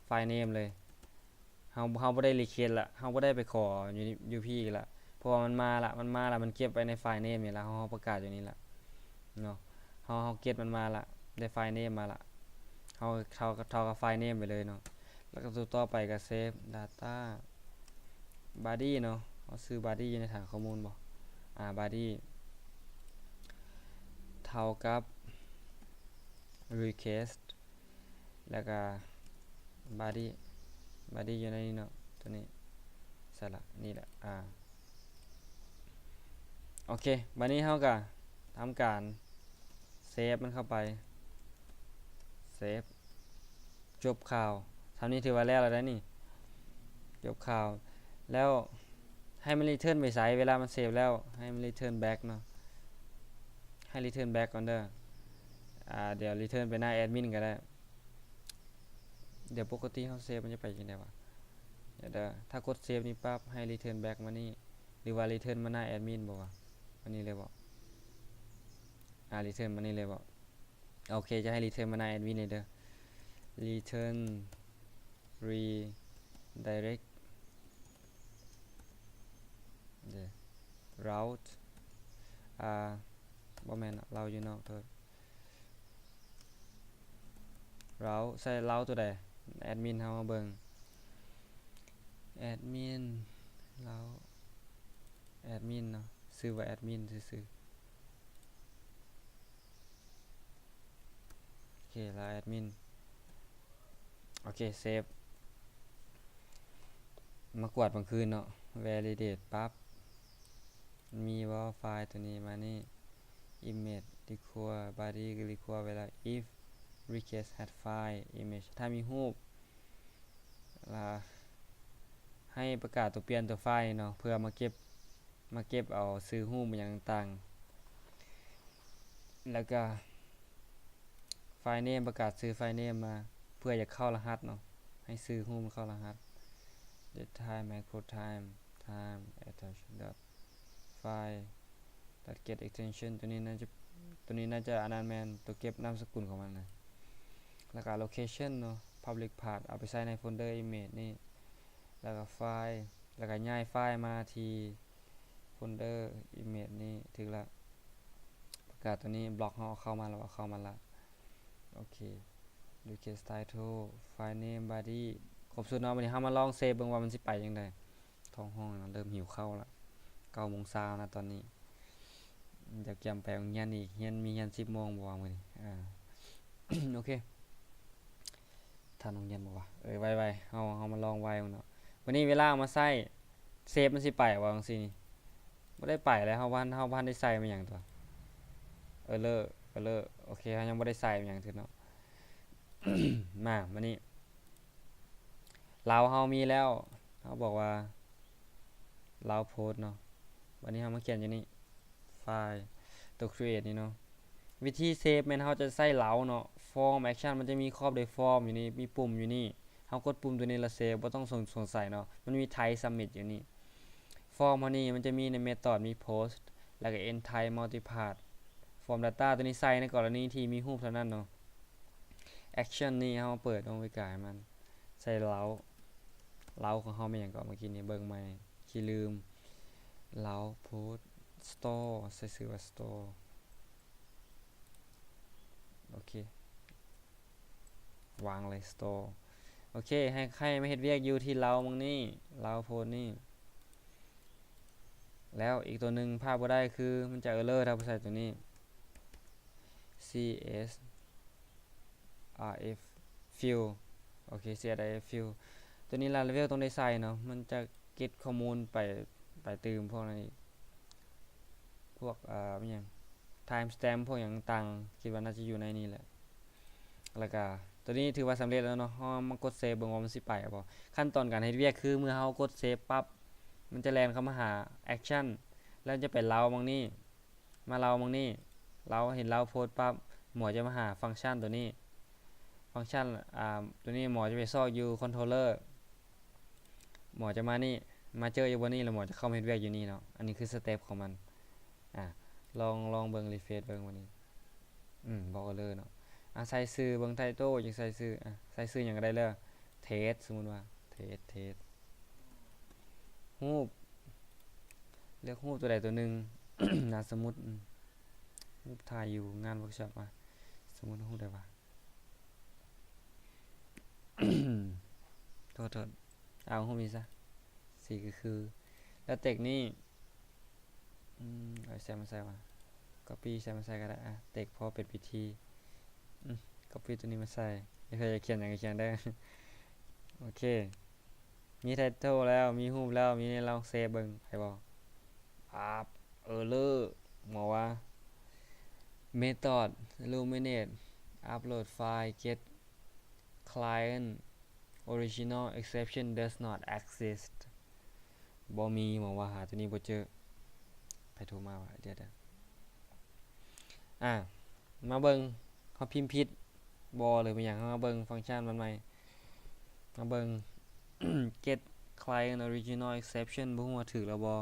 file name ເລີຍ. ເຮົາ ເຮົາບໍ່ໄດ້ request ລະ ເຮົາບໍ່ໄດ້ໄປຂໍຢູ່ ຢູ່ພີ້ລະ ເພາະວ່າມັນມາລະ ມັນມາລະ ມັນເກັບໄວ້ໃນ file name ນີ້ລະ ເຮົາ ເຮົາປະກາດຢູ່ນີ້ລະເນາະ ເຮົາ ເຮົາ get ມັນມາລະ ໄດ້ file name ມາລະ ເຮົາ ເຮົາ ເທົ່າກັບ file name ໄປເລີຍເນາະ. ແລ້ວກໍຕົວຕໍ່ໄປກໍ save data body ເນາະ ເຮົາຊື່ body ຢູ່ໃນຖານຂໍ້ມູນບໍ່ ອາ body ເທົ່າກັບ request ແລ້ວກະ body body ຢູ່ໃນນີ້ເນາະ ຕົວນີ້ ໃສ່ລະ ນີ້ແຫຼະ ອາ ໂອເຄ ບາດນີ້ເຮົາກະທຳການເຊບມັນເຂົ້າໄປ ເຊບ ຈົບຂ່າວ. ສ່ຳນີ້ຖືວ່າແລ້ວແລ້ວໄດ໋ນີ້ ຈົບຂ່າວ. ແລ້ວໃຫ້ມັນ return ໄປໃສ? ເວລາມັນເຊບແລ້ວ ໃຫ້ມັນ return back ເນາະ ໃຫ້ return back ກ່ອນເດີ. ອາ ດຽວ return ໄປໜ້າແອດມິນກໍໄດ້. ດຽວປົກກະຕິເຮົາເຊບມັນຈະໄປຈັ່ງໃດວະ? ດຽວເດີ ຖ້າກົດເຊບນີ້ປັບ ໃຫ້ return back ມານີ້ ຫຼືວ່າ return ມາໜ້າແອດມິນບໍ່ວະ? ມານີ້ເລີຍບໍ່? ອາ return ມານີ້ເລີຍບໍ່? ໂອເຄ ຈະໃຫ້ return ມາໜ້າແອດມິນເລີຍເດີ. return redirect ເດີ route ອາ ບໍ່ແມ່ນເນາະ ເຮົາຢູ່ນອກ ໂທດ route ໃສ່ route ຕົວໃດ? ແອດມິນເຮົາມາເບິ່ງ ແອດມິນ route ແອດມິນເນາະ ຊື່ວ່າແອດມິນຊື່ໆ. ໂອເຄ ລາວແອດມິນ ໂອເຄ ເຊບ ມາກວດເມື່ອຄືນເນາະ validate ປັບ ມີບໍ່ໄຟລ໌ຕົວນີ້? ມານີ້ image require body require ໄວ້ແລ້ວ if request has file image ຖ້າມີຮູບ ລະໃຫ້ປະກາດຕົວປ່ຽນຕົວໄຟລ໌ເນາະ ເພື່ອມາເກັບ ມາເກັບເອົາຊື່ຮູບຫຍັງຕ່າງໆ ແລ້ວກະໄຟລ໌ເນມ ປະກາດຊື່ໄຟລ໌ເນມມາ ເພື່ອຢາກເຂົ້າລະຫັດເນາະ ໃຫ້ຊື່ຮູບເຂົ້າລະຫັດ date time micro time time attach dot file dot get extension ຕົວນີ້ໜ້າຈະ ຕົວນີ້ໜ້າຈະອັນນັ້ນແມ່ນຕົວເກັບນາມສະກຸນຂອງມັນນະ ແລ້ວກະ location ເນາະ public path ເອົາໄປໃສ່ໃນ folder image ນີ້ ແລ້ວກະໄຟລ໌ ແລ້ວກະຍ້າຍໄຟລ໌ມາທີ່ folder image ນີ້ ຖືກລະ ປະກາດຕົວນີ້ block ເຮົາເອົາເຂົ້າມາແລ້ວ ເອົາເຂົ້າມາລະ ໂອເຄ request title file name body ຄົບຊຸດເນາະ. ບາດນີ້ເຮົາມາລອງເຊບເບິ່ງວ່າມັນຊິໄປຈັ່ງໃດ. ທ້ອງຮ້ອງແລ້ວ ເລີ່ມຫິວເຂົ້າລະ ເກົ້າໂມງເຊົ້ານະຕອນນີ້ ດຽວກຽມໄປໂຮງຮຽນອີກ ຮຽນ ມີຮຽນສິບໂມງບໍ່ວະມື້ນີ້? ເອີ ໂອເຄ ທັນໂຮງຮຽນບໍ່ວະ? ເອີ ໄວໆ ເຮົາ ເຮົາມາລອງໄວເບິ່ງເນາະ. ບາດນີ້ເວລາເອົາມາໃຊ້ ເຊບມັນຊິໄປບໍ່ຈັ່ງຊີ້ນີ້? ບໍ່ໄດ້ໄປແລ້ວ ເຮົາບໍ່ທັນ ເຮົາບໍ່ທັນໄດ້ໃສ່ມາຫຍັງຕົວະ error error ໂອເຄ ເຮົາຍັງບໍ່ໄດ້ໃສ່ມາຫຍັງເທື່ອເນາະ. ມາ ບາດນີ້ ເຮົາ ເຮົາມີແລ້ວ ເຮົາບອກວ່າ ເຮົາໂພສເນາະ. ບາດນີ້ເຮົາມາຂຽນຢູ່ນີ້ ໄຟລ໌ ຕົວ create ນີ້ເນາະ. ວິທີເຊບແມ່ນເຮົາຈະໃຊ້ເຮົາເນາະ form action ມັນຈະມີຂອບດ້ວຍ form ຢູ່ນີ້ ມີປຸ່ມຢູ່ນີ້ ເຮົາກົດປຸ່ມຕົວນີ້ແລ້ວເຊບ ບໍ່ຕ້ອງສົງ ສົງໄສເນາະ ມັນມີ Type Submit ຢູ່ນີ້. ຟອມເຮົານີ້ມັນຈະມີໃນ Method ມີ Post ແລ້ວກໍ Entire Multipath Form Data ຕົວນີ້ໃສ່ໃນກໍລະນີທີ່ມີຮູບເທົ່ານັ້ນເນາະ. Action ນີ້ເຮົາເປີດລົງໄປກາຍມັນ ໃສ່ເລົາ ເລົາຂອງເຮົາແມ່ນຫຍັງເກາະ ເມື່ອກີ້ນີ້ເບິ່ງໃໝ່ ຂີ້ລືມ ເລົາ Post Store ໃສ່ຊື່ວ່າ Store ໂອເຄ ວາງເລີຍ Store. ໂອເຄ ໃຫ້ ໃຫ້ມາເຮັດວຽກຢູ່ທີ່ເລົາໝ່ອງນີ້ ເລົາ Post ນີ້. ແລ້ວອີກຕົວໜຶ່ງພາດບໍ່ໄດ້ຄືມັນຈະ error ຖ້າບໍ່ໃສ່ຕົວນີ້ C S R F fill ໂອເຄ C S R F fill ຕົວນີ້ລະ Laravel ຕ້ອງໄດ້ໃສ່ເນາະ ມັນຈະເກັບຂໍ້ມູນໄປ ໄປຕື່ມພວກນັ້ນອີກ ພວກ ເອີ ອີຫຍັງ Timestamp ພວກຫຍັງຕ່າງໆ ຄິດວ່າໜ້າຈະຢູ່ໃນນີ້ແຫຼະ. ແລ້ວກະຕົວນີ້ຖືວ່າສຳເລັດແລ້ວເນາະ ເຮົາມາກົດເຊບເບິ່ງວ່າມັນຊິໄປບໍ່. ຂັ້ນຕອນການເຮັດວຽກຄືເມື່ອເຮົາກົດເຊບປັບ ມັນຈະແລ່ນເຂົ້າມາຫາ Action ແລ້ວຈະໄປເລົາໝ່ອງນີ້ ມາເລົາໝ່ອງນີ້ ເລົາ ເຫັນເລົາ Post ປັບ ໝໍຈະມາຫາຟັງຊັນຕົວນີ້ ຟັງຊັນ ອາ ຕົວນີ້ໝໍຈະໄປຊອກຢູ່ Controller ໝໍຈະມານີ້ ມາເຈີຢູ່ບ່ອນນີ້ ແລ້ວໝໍຈະເຂົ້າມາເຮັດວຽກຢູ່ນີ້ເນາະ. ອັນນີ້ຄືສະເຕັບຂອງມັນ. ອາ ລອງ ລອງເບິ່ງ refresh ເບິ່ງບັດນີ້ ອືມ ບໍ່ error ເນາະ. ອາ ໃສ່ຊື່ເບິ່ງ title ຢາກໃສ່ຊື່ ອາ ໃສ່ຊື່ຫຍັງກໍໄດ້ເລີຍ Test ສົມມຸດວ່າ Test Test ຮູບ ເລືອກຮູບຕົວໃດຕົວໜຶ່ງ ນາມສະໝຸດ ອືມ ຮູບຖ່າຍຢູ່ງານ workshop ອະ ສົມມຸດຮູບໃດວະ ໂທດໆ ເອົາຮູບນີ້ຊະ ສີຄືໆ ແລ້ວ text ນີ້ ອືມ ເອົາໃສ່ມາໃສ່ວະ copy ໃສ່ມາໃສ່ກໍໄດ້ ອະ text ພໍເປັນພິທີ ອືມ copy ຕົວນີ້ມາໃສ່ ເອີ ຢາກຂຽນຫຍັງກໍຂຽນເດີ ໂອເຄ ມີ title ແລ້ວ ມີຮູບແລ້ວ ມີນີ້ ລອງເຊບເບິ່ງ ໄດ້ບໍ່? ອາບ error ໝໍວ່າ method illuminate upload file get client original exception does not exist ບໍ່ມີ ໝໍວ່າຫາຕົວນີ້ບໍ່ເຈີ. ໃຜໂທມາວະ? ດຽວໆ ອາ ມາເບິ່ງ ເຮົາພິມຜິດບໍ່ ຫຼືເປັນຫຍັງ? ເຮົາມາເບິ່ງຟັງຊັນມັນໃໝ່ ມາເບິ່ງ get client original exception ບໍ່ຮູ້ວ່າຖືກແລ້ວບໍ່?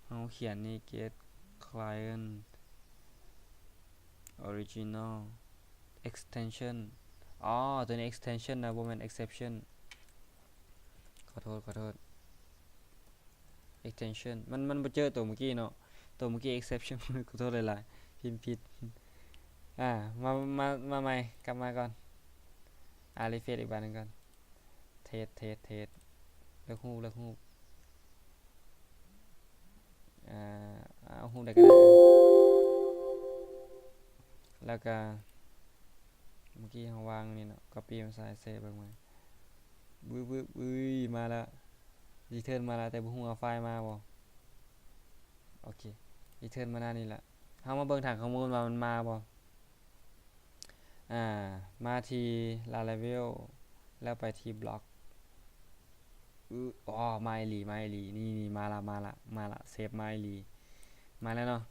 ເຮົາຂຽນນີ້ get client original extension ອໍ ຕົວນີ້ extension ນະ ບໍ່ແມ່ນ exception ຂໍໂທດ ຂໍໂທດ extension ມັນ ມັນບໍ່ເຈີຕົວເມື່ອກີ້ເນາະ ຕົວເມື່ອກີ້ exception ຂໍໂທດຫຼາຍໆ ພິມຜິດ. ອາ ມາ ມາ ມາໃໝ່ ກັບມາກ່ອນ ອາ refresh ອີກບາດໜຶ່ງກ່ອນ test test test ເລືອກຮູບ ເລືອກຮູບ ອາ ເອົາຮູບໃດກໍໄດ້ ອາ ແລ້ວກະ ເມື່ອກີ້ເຮົາວາງນີ້ເນາະ copy ມາໃສ່ ເຊບເບິ່ງໃໝ່ ວືບ ວືບ ວືບ ມາແລ້ວ return ມາແລ້ວ ແຕ່ບໍ່ຮູ້ວ່າໄຟລ໌ມາບໍ່. ໂອເຄ return ມາໜ້ານີ້ລະ ເຮົາມາເບິ່ງຖານຂໍ້ມູນວ່າມັນມາບໍ່. ອາ ມາທີ່ Laravel ແລ້ວໄປທີ່ Blog ອື ອໍ ມາອີ່ຫຼີ ມາອີ່ຫຼີ ນີ້ໆ ມາລະ ມາລະ ມາລະ ເຊບມາອີ່ຫຼີ ມາແລ້ວເນາະ.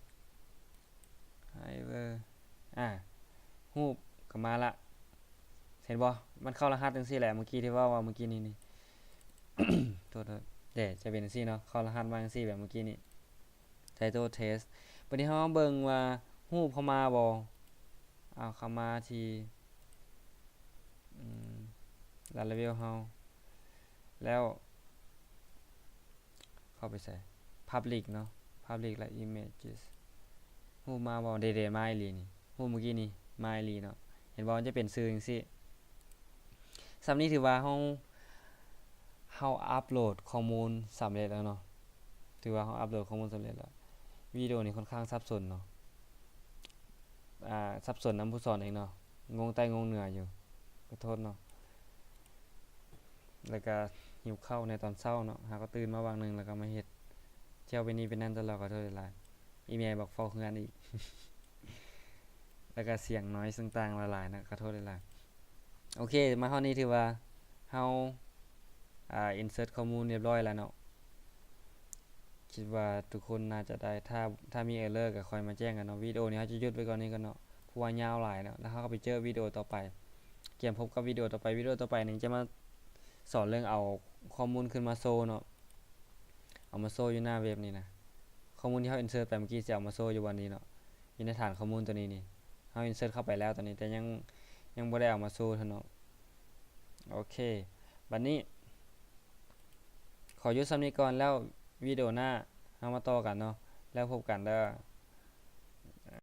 ໄຮເວີ ອາ ຮູບກໍມາລະ ເຫັນບໍ່? ມັນເຂົ້າລະຫັດຈັ່ງຊີ້ແຫຼະ ເມື່ອກີ້ທີ່ເວົ້າວ່າເມື່ອກີ້ນີ້ນີ້ ໂທດໆ ແຕ່ຈະເປັນຈັ່ງຊີ້ເນາະ ເຂົ້າລະຫັດມາຈັ່ງຊີ້ແບບເມື່ອກີ້ນີ້ title test ບັດນີ້ເຮົາມາເບິ່ງວ່າຮູບເຂົ້າມາບໍ່. ເອົາເຂົ້າມາທີ່ ອືມ Laravel ເຮົາ ແລ້ວເຂົ້າໄປໃສ Public ເນາະ Public ແລະ Images ຮູບມາບໍ່? ເດໆ ມາອີ່ຫຼີນີ້ ຮູບເມື່ອກີ້ນີ້ມາອີ່ຫຼີເນາະ ເຫັນບໍ່? ມັນຈະເປັນຊື່ຈັ່ງຊີ້. ສ່ຳນີ້ຖືວ່າເຮົາ ເຮົາອັບໂຫຼດຂໍ້ມູນສຳເລັດແລ້ວເນາະ ຖືວ່າເຮົາອັບໂຫຼດຂໍ້ມູນສຳເລັດແລ້ວ. ວິດີໂອນີ້ຄ່ອນຂ້າງສັບສົນເນາະ ອາ ສັບສົນນຳຜູ້ສອນເອງເນາະ ງົງໃຕ້ງົງເໜືອຢູ່ ຂໍໂທດເນາະ. ແລ້ວກະຫິວເຂົ້າໃນຕອນເຊົ້າເນາະ ຫາກໍຕື່ນມາຫວ່າງໜຶ່ງ ແລ້ວກໍມາເຮັດ ທ່ຽວໄປນີ້ໄປນັ້ນຕະຫຼອດ ຂໍໂທດຫຼາຍໆ. ອີແມ່ບັກເຝົ້າເຮືອນອີກ ແລ້ວກະສຽງ noise ຕ່າງໆຫຼາຍໆນະ ຂໍໂທດຫຼາຍໆ. ໂອເຄ ມາຮອດນີ້ຖືວ່າເຮົາ ອາ insert ຂໍ້ມູນຮຽບຮ້ອຍແລ້ວເນາະ. ຄິດວ່າທຸກຄົນໜ້າຈະໄດ້ ຖ້າ ຖ້າມີ error ກໍຄ່ອຍມາແຈ້ງກັນເນາະ. ວິດີໂອນີ້ເຮົາຈະຢຸດໄວ້ກ່ອນນີ້ກ່ອນເນາະ ເພາະວ່າຍາວຫຼາຍເນາະ ແລ້ວເຮົາກໍໄປເຈີວິດີໂອຕໍ່ໄປ. ກຽມພົບກັບວິດີໂອຕໍ່ໄປ. ວິດີໂອຕໍ່ໄປນີ້ຈະມາສອນເລື່ອງເອົາຂໍ້ມູນຂຶ້ນມາໂຊເນາະ, ເອົາມາໂຊຢູ່ໜ້າເວັບນີ້ນະ. ຂໍ້ມູນທີ່ເຮົາ insert ໄປເມື່ອກີ້ ຊິເອົາມາໂຊຢູ່ບ່ອນນີ້ເນາະ, ຢູ່ໃນຖານຂໍ້ມູນຕົວນີ້ນີ້. ເຮົາ insert ເຂົ້າໄປແລ້ວຕອນນີ້, ແຕ່ຍັງ ຍັງບໍ່ໄດ້ເອົາມາໂຊເທື່ອເນາະ. ໂອເຄ, ບັດນີ້ຂໍຢຸດສ່ຳນີ້ກ່ອນ, ແລ້ວວິດີໂອໜ້າເຮົາມາຕໍ່ກັນເນາະ, ແລ້ວພົບກັນເດີ້.